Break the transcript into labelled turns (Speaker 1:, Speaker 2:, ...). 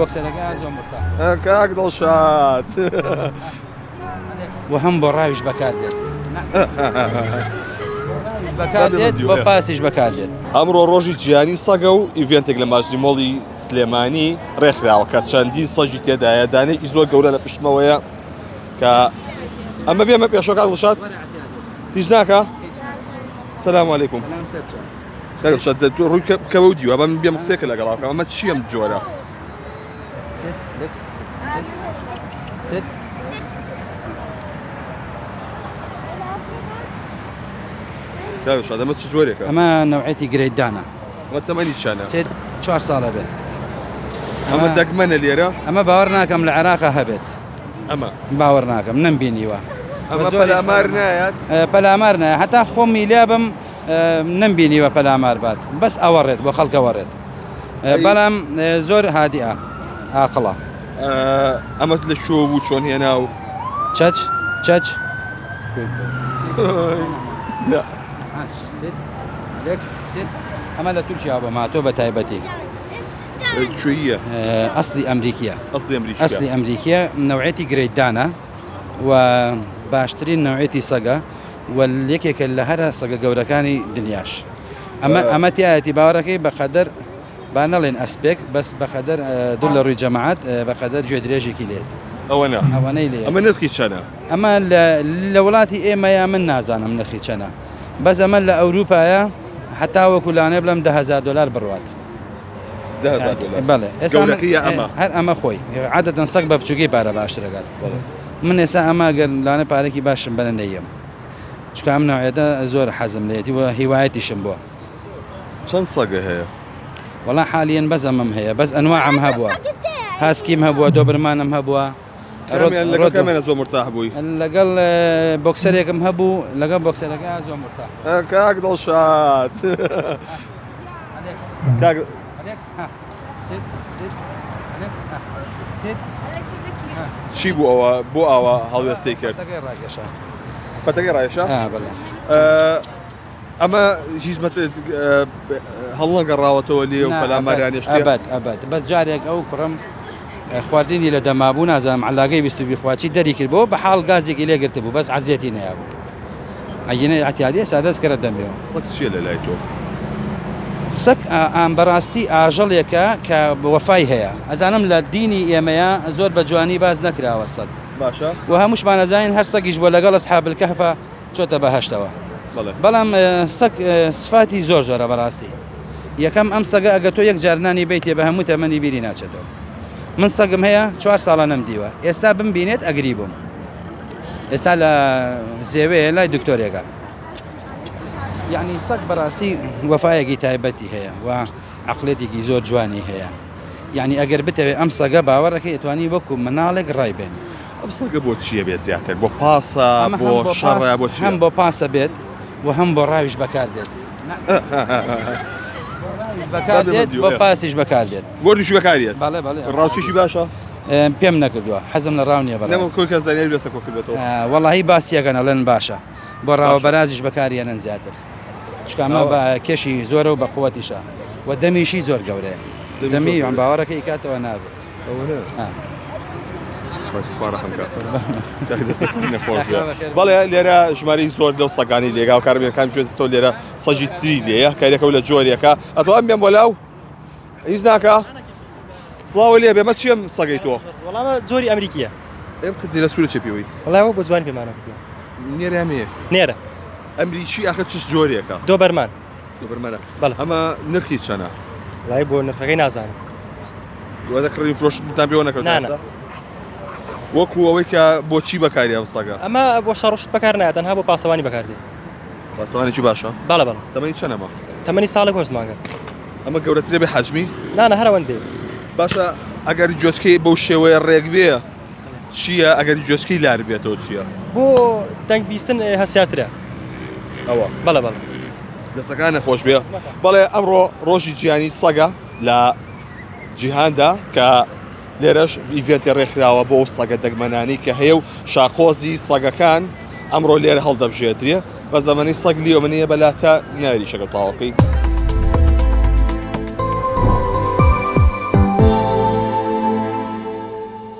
Speaker 1: بۆکسەرەکە زۆر مرتاح.
Speaker 2: کاک دڵشاد.
Speaker 1: و هەم بۆ ڕاویش بەکاردێت. بەکاردێت بۆ پاسیش بەکاردێت.
Speaker 2: ئەمڕۆ ڕۆژی جیهانی سەگە و ئیڤێنتێک لە ماجدی مۆڵی سلێمانی ڕێکخراوە کە چەندین سەگی تێدایە دانێکی زۆر گەورە لە پشتمەوەیە کە ئەمە بێمە پێشەوە کاک دڵشاد هیچ ناکا سلام علیکم ڕووی بکەوە و دیوە بەم بێم قسێکە لەگەڵا بکەم ئەمە چییە جۆرە ئەمە چ جۆرێکە
Speaker 1: ئەمە نەوعێتی گرەیدانە
Speaker 2: ئەمە تەمەنی چەنە
Speaker 1: سێ چوار ساڵە بێت
Speaker 2: ئەمە دەگمەنە لێرە
Speaker 1: ئەمە باوەڕ ناکەم لە عێراقا هەبێت
Speaker 2: ئەمە
Speaker 1: باوەڕ ناکەم نەمبینیوە
Speaker 2: ئەمە پەلامار نایات
Speaker 1: پەلامار نایە هەتا خۆمی لابم نەمبینیوە پەلامار بات بەس ئەوەڕێت بۆ خەڵکە وەڕێت بەڵام زۆر هادیە ئاقڵە.
Speaker 2: ئەمەت لە کوێ بوو چۆن هێنا و
Speaker 1: چەچ چەچ ئەمە لە تورکیا بە ماتۆ بە تایبەتی
Speaker 2: کوێیە
Speaker 1: ئەسلی ئەمریکیە
Speaker 2: ئەسلی ئەمریکیە
Speaker 1: ئەسلی ئەمریکیە نەوعێتی گرەیدانە و باشترین نەوعێتی سەگە و یەکێکە لە هەرە سەگە گەورەکانی دنیاش ئەمە ئەمە تایەتی باوەڕەکەی بەقەدەر با نەڵێن ئەسپێک بەس بەقەدەر دوور لە ڕووی جەماعەت بەقەدەر گوێ درێژێکی لێت
Speaker 2: ئەوەنە
Speaker 1: ئەوەنەی لێ
Speaker 2: ئەمە نرخی چەنە
Speaker 1: ئەمە لە وڵاتی ئێمەیە من نازانم نرخی چەنە بەس ئەمە لە ئەوروپایە هەتا وەکو لانێ بڵێم 10هزار دلار بڕوات بەڵێ هەر ئەمە خۆی عادەتەن سەگ بە بچووکی پارە باشترەکات من ئێستا ئەمە گەر لانە پارێکی باشم بەرە نەیەم چکە ئەم نەوعێتە زۆر حەزم لێتی و هیوایەتیشم بووە
Speaker 2: چەند سەگە هەیە؟
Speaker 1: وەڵا حالیەن بەس ئەمەم هەیە بەس ئەنواعم هەبووە هاسکیم هەبووە دۆبرمانم هەبووە
Speaker 2: کامیان لەگەڵ کامیانە زۆر مرتاح بووی؟
Speaker 1: لەگەڵ بۆکسەرێکم هەبوو لەگەڵ بۆکسەرەکە زۆر مرتاح
Speaker 2: کاک دڵشاد کاک چی بوو ئەوە بۆ ئاوا هەڵوێستەی کرد؟ پەتەکەی ڕایشا؟ ئەمە هیچ هەڵنەگەڕاوەتەوە لێ و پەلاماریان شتێ؟
Speaker 1: ئەبەد ئەبەد بەس جارێک ئەو کوڕم خواردنی لە دەمابوو نازانم علاگەی ویستی بیخواچی دەری کرد بۆ بە حاڵ گازێکی لێگرت بوو بەس عەزیەتی نەیابوو ئەگینە ئەتیادی ئێستا دەست کەرە دەمێەوە.
Speaker 2: سەگ چییە لە لای تۆ؟
Speaker 1: سەگ ئام بەڕاستی ئاژەڵێکە کە وەفای هەیە ئەزانم لە دینی ئێمەیە زۆر بە جوانی باس نەکراوە سەگ
Speaker 2: باشە
Speaker 1: و هەمووشمان ئەزانین هەر سەگیش بۆ لەگەڵ ئەسحاب الکهفە چۆتە بەهەشتەوە بەڵام سەگ سفاتی زۆر زۆرە بەڕاستی یەکەم ئەم سەگە ئەگە تۆ یەک جار نانی بیتێ بە هەموو تەمەنی بیری ناچێتەوە من سەگم هەیە چوار ساڵە نەمدیوە ئێستا بمبینێت ئەگری بووم ئێستا لە زێوێ لای دکتۆرێکە یعنی سەگ بەڕاستی وەفایەکی تایبەتی هەیە و عقلێتێکی زۆر جوانی هەیە یعنی ئەگەر بتەوێت ئەم سەگە باوەڕەکەی ئەتوانی وەکو مناڵێک ڕایبێنی
Speaker 2: ئەم سەگە بۆ چییە بێ زیاتر بۆ پاسە بۆ شەڕە بۆ
Speaker 1: هەم بۆ پاسە بێت و هەم بۆ ڕاویش بەکاردێت بەکاردێت بۆ پاسیش بەکاردێت
Speaker 2: گۆردیشی بەکاریێت
Speaker 1: بەڵێ بەڵێ
Speaker 2: ڕاوچیشی باشە
Speaker 1: پێم نەکردووە حەزم لە ڕاو نییە
Speaker 2: بەڵێ کۆی کە زانیاری لەسەر کۆ کردێتەوە
Speaker 1: وەڵی باسیەکەن ئەڵێن باشە بۆ ڕاوە بەرازیش بەکاریێنن زیاتر چکامە بە کێشی زۆرە و بە قوتیشە و دەمیشی زۆر گەورەیە دەمی یان باوەڕەکە ئیکاتەوە نابێت
Speaker 2: بەڵێ لێرە ژمارەی زۆر لەو سەگانی لێگا و کارمێکان گوێزتەوە لێرە سەگی تری لێیە کارێکە و لە جۆرێکە ئەتوان بێم بۆ لاو هیچ ناکە سڵاوە لێ بێمە چیم سەگەی تۆ
Speaker 3: وەڵامە جۆری ئەمریکیە
Speaker 2: ئێم کردی لە سوورە چێ پێوەی
Speaker 3: وەڵاوە بۆ جوانی پێمانە کردووە
Speaker 2: نێرامێ
Speaker 3: نێرە
Speaker 2: ئەمریکی ئاخر چ جۆرێکە
Speaker 3: دۆبەرمان
Speaker 2: دۆبەرمانە بەڵێ ئەمە نرخی چەنە
Speaker 3: وەڵای بۆ نرخەکەی نازانم
Speaker 2: وادە کڕی فرۆشتتان پێوە نەکردووە
Speaker 3: نا، نا.
Speaker 2: وەکو ئەوەی کە بۆچی بەکاری ئەم سەگە
Speaker 3: ئەمە بۆ شەڕشت بەکار نایە تەنها بۆ پاسەوانی بەکاردێ
Speaker 2: پاسەوانێکی باشە
Speaker 3: بەڵێ بەڵێ
Speaker 2: تەمەنی چەنە ئەمە
Speaker 3: تەمەنی ساڵێک هەشت مانگە
Speaker 2: ئەمە گەورەترە بێ حەجمی
Speaker 3: نا نا هەر ئەوەندەیە
Speaker 2: باشە ئەگەر گوێچکەی بەو شێوەیە ڕێک بێ چییە ئەگەر گوێچکەی لار بێتەوە چییە؟
Speaker 3: بۆ دەنگ بیستن هەستیارترە.
Speaker 2: ئەوە.
Speaker 3: بەڵێ بەڵێ.
Speaker 2: دەستەکان نەخۆش بێ. بەڵێ ئەمڕۆ ڕۆژی جیهانی سەگە لە جیهاندا کە لێرەش ئیڤێنتی ڕێکخراوە بۆ سەگە دەگمەنانی کە هەیە و شاقۆزی سەگەکان ئەمڕۆ لێرە هەڵدەبژێدرێ بە زەمەنی سەگ لیۆ منیە بەلاتە ناریشەکە تاوەکەی.